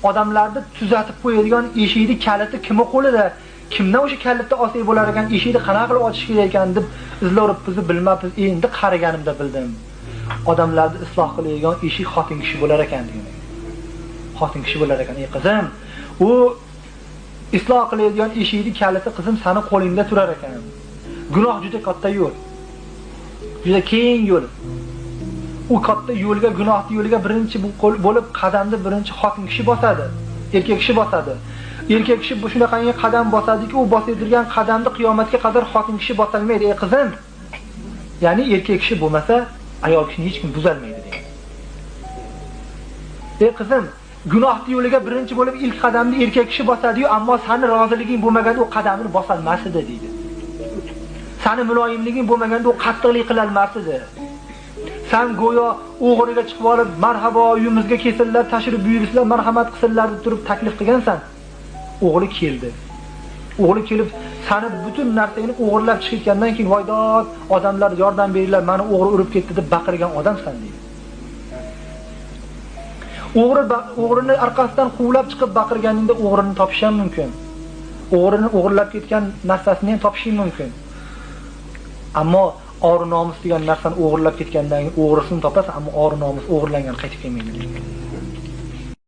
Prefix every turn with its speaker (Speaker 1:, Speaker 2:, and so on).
Speaker 1: Odamlarni tuzatib qo'yadigan eshikni kaliti kimni qo'lida? Kimdan o'sha kalitni olsak bo'lar ekan, eshikni qanaqa qilib ochish kerak ekan deb izlayapmiz, bilmabmiz. Endi qaraganimda bildim. Odamlarni isloh qiladigan eshik xotin kishi bo'lar ekan degan. Xotin kishi bo'lar ekan. Ey qizim, u isloh qiladigan eshikni kaliti qizim seni qo'lingda turar ekan. Gunoh juda katta yo'l. Juda keng yo'l. U katta yo'lga, gunohning yo'liga birinchi bo'lib qadamni birinchi xotin kishi bosadi, erkak kishi bosadi. Erkak kishi bu shunaqangi qadam bosadiki, u bosadigan qadamni qiyomatga qadar xotin kishi bosolmaydi. Ey qizim, ya'ni erkak kishi bo'lmasa ayol kishini hech kim buzolmaydi degan. Ey qizim, gunohning yo'liga birinchi bo'lib ilk qadamni erkak kishi bosadi-yu, ammo seni roziliging bo'lmaganda u qadamni bosolmas edi deydi. Seni muloyimliging bo'lmaganda u qattiqlik qilolmas edi. Sen go'yo o'g'riga chiqib olib, marhabo uyimizga kelsinlar, tashrif buyursinlar, marhamat qilsinlar deb turib taklif qilgansan. O'g'ri keldi. O'g'ri kelib seni butun narsangni o'g'irlab chiqib ketgandan keyin voydod, odamlar yordam beringlar, meni o'g'ri urib ketdi deb baqirgan odamsan deydi. O'g'rini orqasidan quvlab chiqib baqirganingda o'g'rini topish ham mumkin. O'g'rini o'g'irlab ketgan narsasini ham topishing mumkin. Ammo or nomus degan narsani o'g'irlab ketgandan keyin o'g'risini topasan, ammo or nomus o'g'irlangan qaytib kelmaydi.